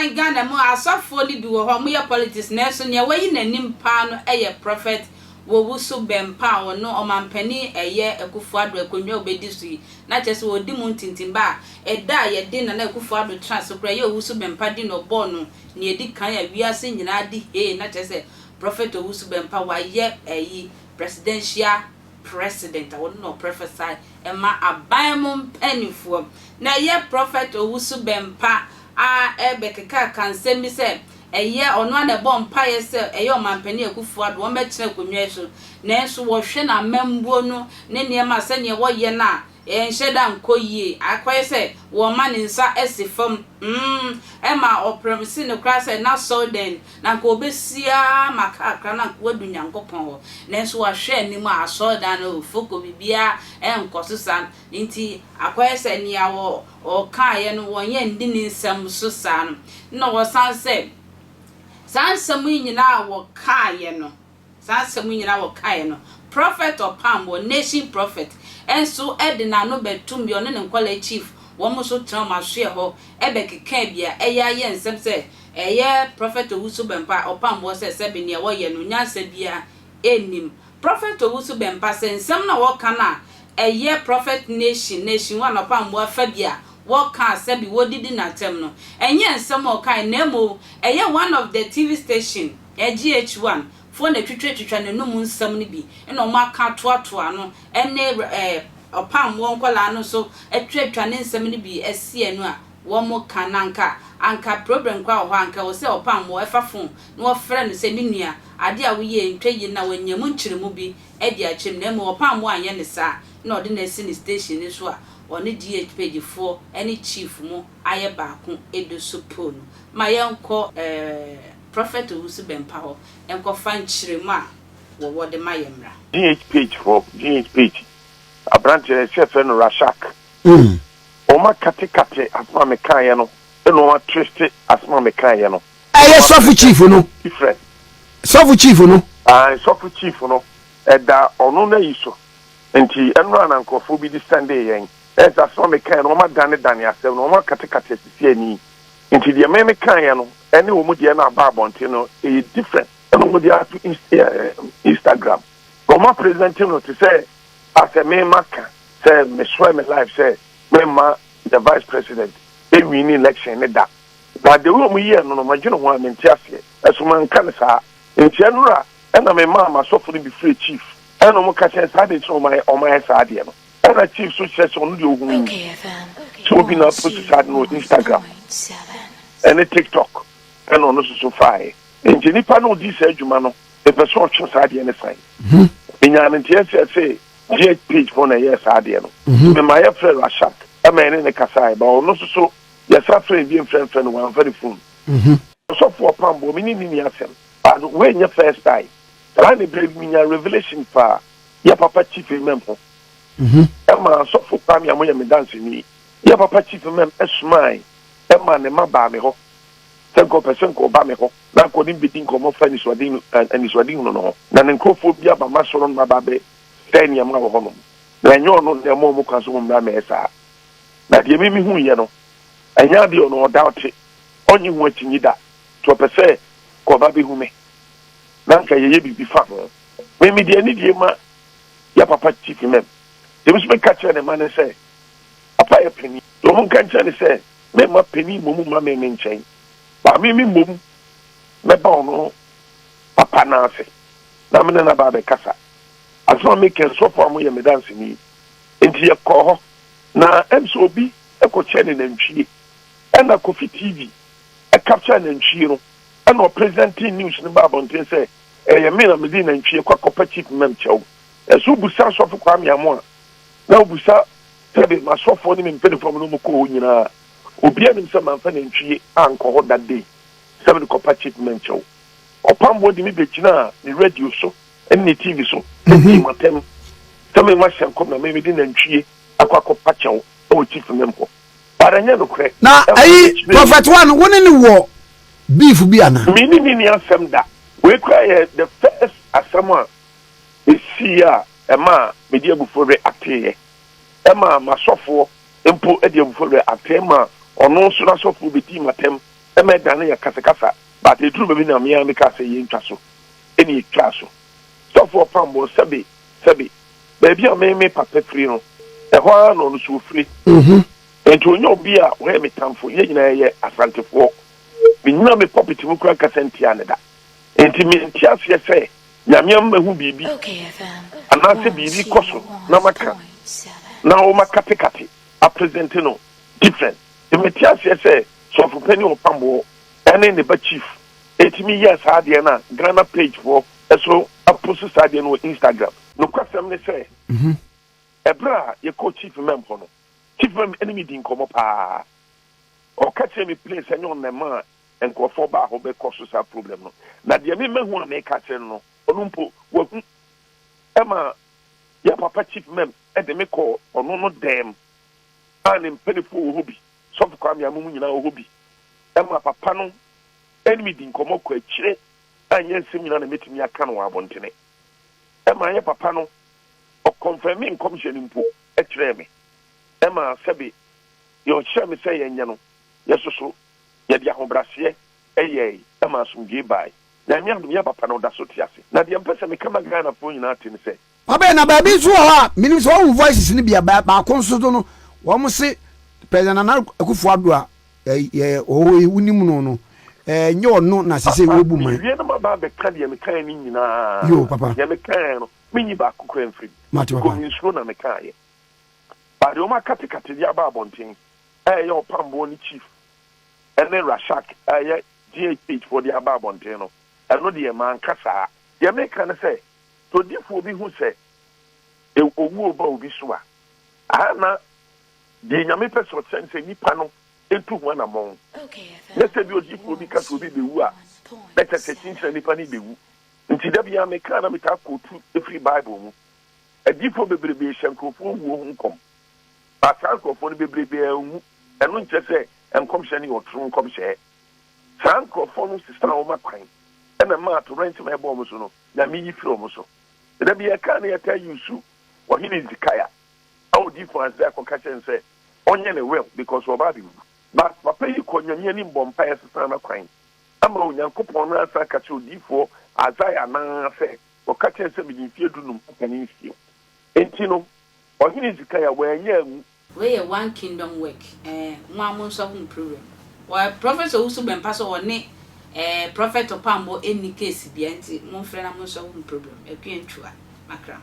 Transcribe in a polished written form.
Ɔman Ghana mu asɔfoɔ no bi wɔ hɔ a wɔyɛ politics nanso nea wayi n'anim paa no yɛ Prophet Wowusu Bɛmpa a ɔno ɔmanpanin ɛyɛ Akufo Addo akonnwa a ɔbɛdi so yi na kyerɛ sɛ ɔdi mu ntintimba a ɛda a yɛde Nana Akufo Addo tena so koraa ɛyɛ Owusu Bɛmpa din na ɔbɔɔ no nea ɛdi kan a wiase nyinaa de hee na kyerɛ sɛ Prophet Owusu Bɛmpa wayɛ ɛyi presidential president a ɔno na ɔprɛfɛsae ma aban mu mpaninfoɔ. Na ɛyɛ Prɔfɛt Owusu Bɛmpa a ɛbɛkeka nsɛm bi sɛ ɛyɛ ɔno ara na ɛbɔ mpaeɛ sɛ ɛyɛ Ɔmanpanin Akuffo Addo wɔmmɛtena akonnwa yi so nanso wɔhwɛ n'amambuo no ne nneɛma a sɛdeɛ wɔyɛ no a ɛnhyɛ da nkɔ yie akɔyɛ sɛ wɔma ne nsa si fam mm ɛma ɔprɛmse no koraa sɛ n'asɔredan Na anka wɔbɛsi ara ma kakra na anka wɔadu Nyankopɔn hɔ. Nanso wɔahwɛ anim a asɔredan no foko biribiara nkɔ so saa nti akɔyɛ sɛ nea wɔkaeɛ no wɔnyɛ nni ne nsɛm so saa no. Ɛna wɔsan sɛ saa nsɛm yi nyinaa a wɔkaeɛ no, Saa asɛm yi nyinaa wɔkaeɛ no, Prophet Ɔpam wɔ Nation Prophet nso de n'ano bɛtom bi, ɔne ne nkwadaa chief wɔn nso tena wɔn asoɛ hɔ bɛkekaa bi a ɛyɛ ayɛ nsɛm sɛ ɛyɛ Prophet Owusu Bɛmpa Ɔpam wɔ sɛ sɛbe nea wɔyɛ no nyansa biara nnim. Prophet Owusu Bɛmpa sɛ nsɛm no a wɔka no a ɛyɛ Prophet Nation, Nation One Ɔpam wɔ afa bi a wɔka a sɛbe wɔdidi no atɛm no ɛnyɛ nsɛm a ɔkaeɛ na mmom ɛyɛ one of the TV station GH1 foɔ na twitwatwitwa n'anum nsɛm no bi na wɔn aka atoatoa ano ɛne ɛɛ ɔpammoɔ nkwadaa no nso atwitwatwitwa ne nsɛm no bi asi ano a wɔn ka na anka anka problem koraa wɔ hɔ a anka ɛwɔ sɛ ɔpammoɔ ɛfa phone na wɔfrɛ no sɛ me nua adeɛ a woyɛɛ ntwa yie na wanya mu nkyerɛmu bi de akyerɛ mu na mmom ɔpammoɔ anyɛ no saa na ɔde no asi ne station no so a ɔne GH page foɔ ne chief mo ayɛ baako ɛdu so poo no ma yɛnkɔ ɛɛ Prɔfɛt Owusu Bɛmpa hɔ nkɔfa nkyerɛmu a wɔwɔ de ma yɛn mmra. GH page foɔ, GH page, abranteɛ no yɛsɛ yɛfrɛ no Rashak. Wɔn akatekate asɛm a mekaeɛ no ɛna wɔn atwiste asɛm a mekaeɛ no. Ɛyɛ sɔfo chief no. Different. Sɔfo chief no. Ae sɔfo chief no ɛda ɔno n'ayi so nti ɛnora na nkorɔfoɔ bi de sɛndee yɛn. Ɛsɛ asɛm a mekaeɛ no wɔn adanedane asɛm no wɔn akatekate asisi ani. Nti deɛ me me kaeɛ no ɛne wɔn deɛ no aba abɔnten no ɛyɛ different. Ɛna wɔn de ato Instagram. Na wɔn apresente no te sɛ asɛ me ma ka sɛ me swear me life sɛ me mma the vice president ɛnwini election ne da. Na the way wɔn yɛɛ no no madwene ho a mente aseɛ. Ɛso manka no saa. Nti ɛnora ɛna me maa m'asɔfo no bi frɛ chief ɛna wɔn ka kyerɛ saa deɛ nti na wɔn ayɛ saa adeɛ no. Ɛna chief so kyerɛ sɛ ɔno deɛ ohuu sɛ obi na apost saa ade no wɔ Instagram ɛne TikTok ɛna ɔno nso so faeɛ. Nti nipa no ɔdi saa adwuma no mepɛ sɛ ɔtwe saa adeɛ no san. Menyaa no nteɛ sɛ ɛsɛ GH page fo na ɛyɛɛ saa adeɛ no. Mema yɛfrɛ Rashak ɛma yɛne ne kasaeɛ ba ɔno nso so yɛsa frɛ no bi mfrɛmfrɛ no wamfa ne phone. Ɔsɔfo ɔpamboɔ me ne ne ni asɛm but wei nyɛ first time. Saa ne berɛ bi menya revelation faa yɛ papa Chief Imam ho. Ɛma Sɔfo Kwame a moyɛ me danseni, yɛ papa Chief Imam somae ma ne mma baa me hɔ sɛ nka ɔpɛ sɛ nka ɔba me hɔ na nka ɔne me bɛdi nkɔmmɔ fa anisoadehunu no ho. Na ne nkurɔfoɔ bi aba m'asɔre no aba abɛsɛe nneɛma wɔ hɔnom. Na ɛnyɛ ɔno na ɛma wɔn kwan sɛ wɔmmra mmɛyɛ saa. Na deɛ me mehuiɛ no, ɛnyɛ adeɛ a ɔno ɔda ɔte, ɔnnye ho akyinnye da, nti ɔpɛ sɛ nka ɔba bɛhu me na nka yɛyɛ biribi fa ho. Me mede anidie ma yɛ papa Chief Imam. Deɛ me nso meka kyerɛ ne mma ne sɛ, papa yɛ panin. Deɛ wɔn nka nkyerɛ ne sɛ, memma panin mmom mma me me nkyɛn. Ba me me mmom mɛba ɔno papa nan ase na me ne no aba abɛkasa. Asɛm a meka yi, sɔfo a moyɛ me danseni. Enti yɛkɔɔ hɔ, na ɛm sɛ obi kɔkyɛɛ ne nantwie. Ɛna Kofi TV capture nantwie no, ɛna ɔpresentee news no baa abɔnten sɛ, Ɛyɛ me na mede nantwie kɔ akɔpa Chief Mmam kyɛw. Ɛso wobisa Sɔfo Kwame Amoah na wobisa sɛbe m'asɔfoɔ ne me mpaninfoɔ a me ne wɔn kɔɔ hɔ nyinaa a, obiara nim sɛ mamfa nantwie ankɔ hɔ that day sɛ mede kɔpa Chief Mmam kyɛw. Ɔpamboɔ de me bɛgyinaa ne radio so ne ne TV so dii m'atɛm sɛ me mahyɛ nkɔm na me mede nantwie akɔ akɔpa kyɛw wɔ Chief Mmam hɔ. But ɛnyɛ nokorɛ. Na Ɛma ayi mekyerɛɛ mu. Prophet One wo ne no wɔ beef bi ana? Me ne no nni asɛm da. Wei koraa yɛ the first asɛm a ɛsiiɛ a ɛmaa mede abufuo reacteeɛ. Ɛmaa m'asɔfoɔ mpo de abufuo reacteeɛ ma ɔno nso n'asɔfoɔ bɛdii m'atɛm. Ɛma ɛdane yɛ kasakasa but ɛduru baabi na me ara mekaa sɛ yɛntwa so ɛna yɛtwaa so. Sɔfo ɔpamboɔ sɛbe sɛbe baabi a me me papa firi no ɛhɔ ara na ɔno nso ɔfiri. Nti ɔnyɛ obi a ɔyɛ me tamfo, yɛn nyinaa yɛyɛ Asantefoɔ. Mennyina me pulpit mu koraa nkasa ntia no da. Nti mente aseɛ sɛ Nyame ama mahu biribi anaasɛ biribi kɔ so na maka na wɔakatekate apresente no different. Nti mete aseɛ sɛ Sɔfo Panin Ɔpamboɔ ɛne ne ba Chief ɛtumi yɛɛ saa adeɛ no a Ghana page foɔ ɛso apost saa adeɛ no wɔ Instagram. Nokwasɛm ne sɛ ɛberɛ a yɛkɔɔ Chief Mem hɔ no, Chief Mem ɛne me dii nkɔmmɔ paa. Ɔka kyerɛɛ me plain sɛ ɛnyɛ ɔno na ɛmaa nkurɔfoɔ baa hɔ bɛkɔ so saa problem no. Na deɛ me mahu a meka akyerɛ no no, ɔno mpo wahu. Ɛma yɛn papa Chief Mem de me kɔɔ ɔno no dɛm a ne mpaninfoɔ wɔ hɔ bi, Sɔfo Kwame Amomu nyinaa wɔ hɔ bi. Ɛma papa no ne me di nkɔmmɔ kɔ akyire a nyɛ nsɛm nyinaa na mɛtumi aka no wɔ abɔntene. Ɛma yɛn papa no ɔkɔnfɛmee nkɔmhyɛ no mpo kyerɛɛ me. Ɛma sɛbe deɛ ɔkyerɛɛ me sɛ yɛnyɛ no, yɛsoso yɛde ahobraseɛ yɛɛe ma asomdwoeɛ baae. Nyame adom yɛn papa no ɔda so te ase. Na deɛ mpɛ sɛ meka ma Ghanafoɔ nyinaa te ne sɛ. Ɔbɛn na baabi nso wɔ hɔ a menim sɛ wɔhu voices no bi a baako nso so no wɔn se President Nana Akufo Addo a ɛyɛ ɔwɔ yi wonim no no ɛnyɛ ɔno na sese Papa, wɔbu man. mewie na maba abɛka deɛ mekaeɛ no nyinaa. Yoo papa. Deɛ mekaeɛ no, menyi baako koraa mfiri mu. Mate Because papa. mensuro na mekaeɛ. But deɛ wɔakatekate de aba abɔnten a ɛyɛ ɔpamboɔ ne chief ne Rashak a ɛyɛ GHH foɔ de aba abɔnten no, ɛno deɛ manka saa. Deɛ meka ne sɛ, sɛ odiyifoɔ bi hu sɛ owuo reba obi so a, aha na deɛ Nyame pɛ sɛ ɔkyerɛ ne sɛ nipa no ntu ho anammɔn. Nyɛ sɛ bi odiyifoɔ bi ka sɛ obi bɛwu a, na kyerɛ sɛ kyinkyini a nipa no rebɛwu. Nti da biara meka a na metaa kootu firi Bible mu. Adiyifoɔ bebrebe hyɛ nkurɔfoɔ wuo ho nkɔm. But saa nkurɔfoɔ no bebrebe anwu. Ɛno nkyerɛ sɛ nkɔmhyɛ no yɛ ɔtoro nkɔmhyɛɛ. Saa nkurɔfoɔ no sesaa wɔn akwan ɛna ɛmaa atoyerɛnkyɛm a ɛbɔɔ wɔn so no, Nyame yi firii wɔn so. Da bi yɛkaa no yɛtaa use Ɔhene Hezekiah a odiyifoɔ Isaiah kɔka kyerɛɛ no sɛ ɔnyɛ ne will because ɔreba abɛwu. But papa yi kɔɔ Nyame anim bɔɔ mpaeɛ sesaa n'akwan ama Onyankopɔn no ara san ka kyerɛɛ odiyifoɔ Isaiah no ara sɛ ɔka kyerɛɛ no sɛ mede mfeɛ dunum aka ne mfeɛ. Enti no Ɔhene Hesekiah wannya anwu. Wei yɛ one kingdom work eh mo a mo nsɔ ho mprewura mu. Wɔ prophet Owusu Bɛmpa sɛ ɔne eh prophet Ɔpammɔ nni case bia nti mo mfrɛ na mo nsɔ ho mprewura mu. Akua Ntua, Makram.